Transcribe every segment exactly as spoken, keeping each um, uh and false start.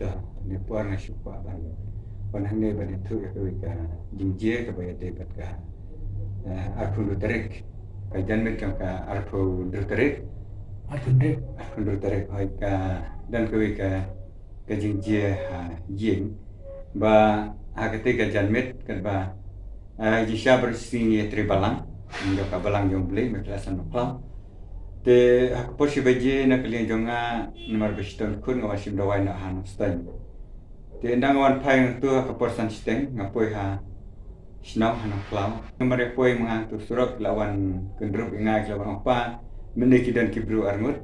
To, ne por nga shu kwah ban wan hangne ban ïathuh ïa kawei ka jingjia kaba ïadei bad ka, eh, arphew hynriew tarik. Ka janmiet jong ka arphew hynriew tarik. Arphew hynriew. Arphew hynriew tarik, hooid, ka don kawei ka, ka jingjia ha ïing. Ba ha katei ka janmiet katba, eh, jingshisha baroh shisngi ngi ïatrei balang. Ngi ïoh ka balang jong U Blei, Mei Khleh San Nongkhlaw. Te ha ka por shi baje na ka liang jong nga, namar ba shitom khun nga wan shim dawai noh ha Nongstoiñ. Te ynda nga wan phai hangto ha ka por san shiteng, nga poi ha shnong ha Nongkhlaw. Namar ïa poi ma nga hangto surok, ki la wan kyndrup ïa nga, ki la wan ong, "Pa, mynne ki don ki briew arngut.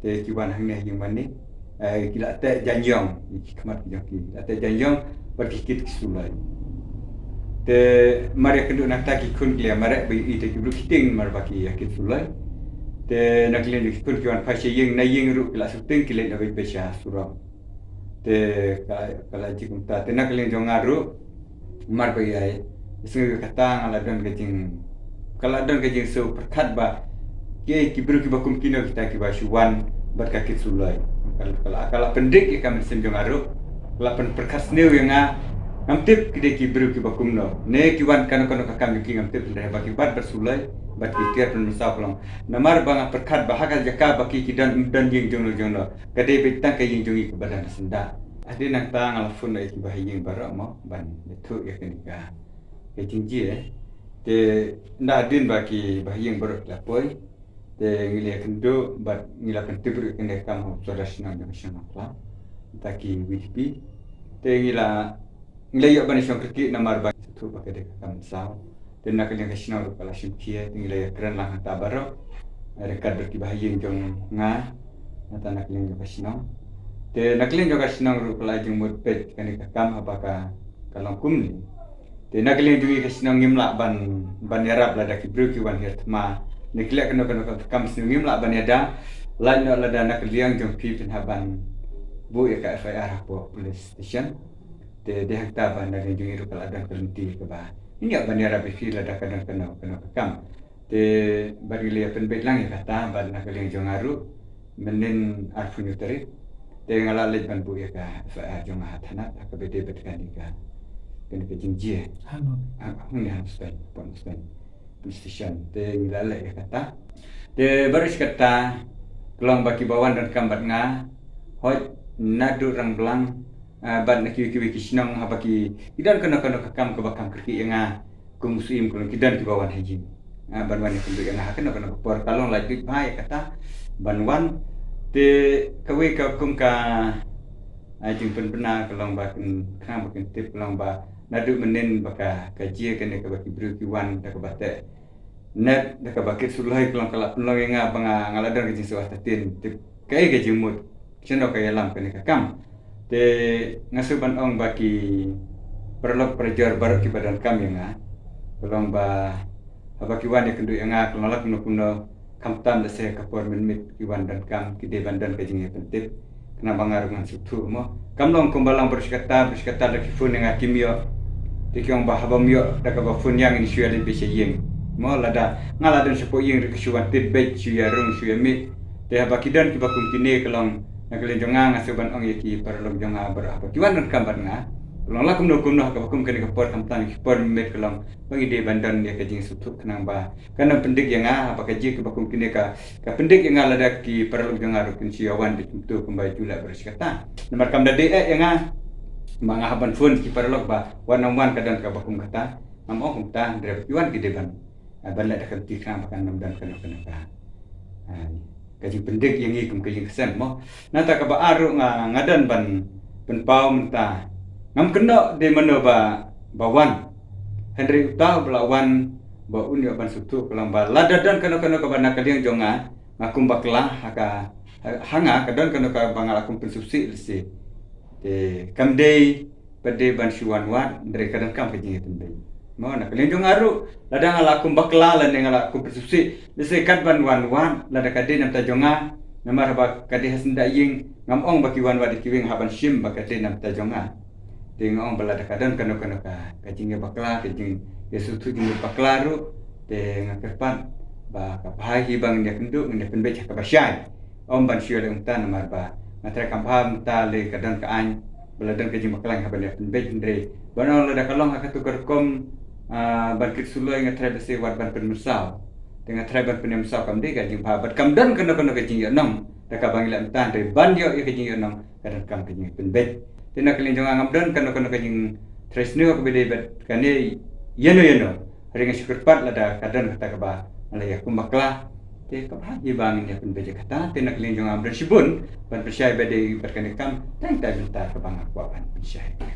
Te ki wan hangne ha ïing mane. Eh, ki la teh jaiñïong, ki khmat ki jong ki. Ki la teh jaiñïong, bad ki kit ki suloi." Te mar ïakynduh nangta ki khun ki la mareh ba ïohi te ki briew ki tieng namar ba ki ïa kit suloi. Te na ka liang jong ki khun ki wan phai sha ïing, na ïing ruh ki la sheptieng, ki leit na wei peit sha surok. Te ka, ka la jia kumta. Te na ka liang jong nga ruh, mar ba ïa, ïa sngew ïa kata nga la don ka jing, ka la don ka jingsngewpyrkhat ba kiei ki briew kiba kum kino kita kiba shu wan bad ka kit suloi. Ka la, ka la, ka la pyndik ïa ka mynsiem jong nga ruh. Ka la pynpyrkhat sniew ïa nga. Ngam tip ki dei ki briew kiba kumno. Ne ki wan kano kano ka kam jong ki ngam tip, hynrei ba ki bat bad suloi, bad ki tiar pynmynsaw ka long. Namar ba nga pyrkhat ba ha ka jaka ba ki, ki don, don ïing jongno jongno. Ka dei beit tang ka ïing jong ngi kaba don ha syndah. Hadien nangta nga la phone ïa ki bahaïing baroh mo, ban ïathuh ïa kane ka, ka jingjia. Te ynda hadien ba ki bahaïing baroh ki la poi, te ngi la ïakynduh bad ngi la pyntip ruh ïa kane ka kam ha u Sordar Shnong jong ka shnong Nongkhlaw, uta ki V D P. Te ngi la, ngi la ïoh ban ïashong kyrkieh namar ba sngewthuh ba ka dei ka kam mynsaw. Te na ka liang ka shnong ruh ka la shim khia, te ngi la ïakren lang hangta baroh. Ryngkat bad ki bahaïing jong nga, nangta na ka liang jong ka shnong. Te na ka liang jong ka shnong ruh ka la jingmut peit kane ka kam haba ka, ka long kumne. Te na ka liang jong ngi ka shnong ngim lah ban, ban ïarap lada ki briew ki wan hiar thma. Ne ki leh kano kano ka kam sniew ngim lah ban ïada. Lait noh lada na ka liang jong phi phin hap ban buh ïa ka F I R hapoh police station. Te dei hangta ba na ka liang jong ngi ruh ka la don ka lynti kaba ngin ïoh ban ïarap ïa phi lada ka don kano kano ka kam. Te bad ngi la ïa pynbeit lang ïa kata bad na ka liang jong nga ruh, mynnin arphew hynñiew tarik, te nga la leit ban buh ïa ka F I R jong nga ha thanat ha kaba ïadei bad kane ka, kane ka jingjia. Hangne? Ha, hangne ha Nongstoiñ, hapoh Nongstoiñ Police Station. Te ngi la leit ïa kata. Te baroh shi katta ka long ba kiba wan donkam bad nga, hooid, naduh Rangblang, ah, bad na kiwei kiwei ki shnong haba ki, ki don kano kano ka kam kaba kham kyrkieh ïa nga. Kum u syiem ka long ki don kiba wan ha ïing, ah, ban wan ïakynduh ïa nga ha kano kano ka por, ka long lait beit bha ïa kata ban wan. Te kawei ka kum ka, ah, jingpynbna ka long ba kin, khnang ba kin tip ka long ba naduh mynnin ba ka, ka jia kane kaba ki briew ki wan da kaba teh net da kaba kit suloi ka long ka la pynlong ïa nga ba nga, nga la don ka jingsngewsih artatien. Te kaei ka jingmut, shano ka ïalam kane ka kam. Te nga shu ban ong ba ki paralok parajor baroh kiba donkam ïa nga, ka long ba haba ki wan ïakynduh ïa nga ka long la kumno kumno, khamtam da seh ka por mynmiet ki wan donkam, ki dei ban don ka jingïapyntip. Khnang ba nga ruh ngan sngewthuh mo. Kam long kumba lang baroh shi katta, baroh shi katta da ki phone ïa nga kim ïoh. Te ki ong ba haba ym ïoh da kaba phone ïa nga ngin shu ïa leit beit sha ïing. Mo, lada nga la don shapoh ïing ruh ki shu wan tied beit, shu ïa rung, shu ïa mih. Te haba ki don kiba kum kine ka long, na ka liang jong nga nga shu ban ong ïa ki paralok jong nga baroh haba ki wan donkam bad nga, ka long la kumno kumno ha kaba kum kane ka por, khamtam ki por mynmiet ka long ba ngi dei ban don ïa ka jingsngewthuh khnang ba kan ym pyndik ïa nga haba ka jia kaba kum kine ka, ka pyndik ïa nga lada ki paralok jong nga ruh kin shu ïa wan beit kumto kumba ju leh baroh shi katta. Namar kam da dei eh ïa nga ba nga hap ban phone ki paralok ba wat nym wan ka don kaba kum kata. Ngam ong kumta, hynrei ba ki wan ki dei ban, ah, ban leh da ka lynti khnang ba kan ym don kano kano ka, ah, ka jingpyndik ïa ngi kum ka ïing ka sem mo. Nangta kaba ar ruh nga, nga don ban pynpaw mynta. Ngam kynnoh dei mano ba, ba wan. Hynrei uta uba la wan ba un ïoh ban sngewthuh ka long ba lada don kano kano kaba na ka liang jong nga, nga kum bakla ha ka, ha, ha nga ka don kano kaba nga la kum pynsngewsih lehse. Te kam dei pat de ban shu wan wad, hynrei ka donkam ka jingïapynbeit. Mo, na ka liang jong nga ruh, lada nga la kum bakla lane nga la kum pynsngewsih, lehse kat ban wan wad lada ka dei na bynta jong nga, namar haba ka dei ha syndah ïing, ngam ong ba ki wan wad ïa kiwei, nga hap ban shim ba ka dei na bynta jong nga. Te nga ong ba lada ka don kano kano ka, ka jingïabakla, ka jingïasngewthuh jingmut bakla ruh, te nga kyrpad ba ka bha hi ba ngin ïakynduh, ngin ïapynbeit ha kaba shai. Ym ban shu ïaleh kumta namar ba Nga trai kam bha mynta lei ka don ka aiñ ba la don ka jingbakla haba ngi pynbeit, hynrei ban ong lada ka long ha katu ka rukom, ah, ban kit suloi, nga trai ba seh wat ban pynmynsaw. Te nga trai ban pynmynsaw kam dei ka jingbha bad kam don kano kano ka jingïohnong da kaba ngi leh mynta, hynrei ban ïoh ïa ka jingïohnong ka donkam ka jingpynbeit. Te na ka liang jong nga ngam don kano kano ka jingtrai sniew kaba dei bad kane ïano ïano. Hynrei nga shu kyrpad lada ka don kata kaba nga la ïakhun bakla, te ka bha hi ba ngin ïa pynbeit ïa kata. Te na ka liang jong nga ngam don shibun ban pynshai ba dei bad kane kam, tang ïa kata kaba nga kwah ban pynshai.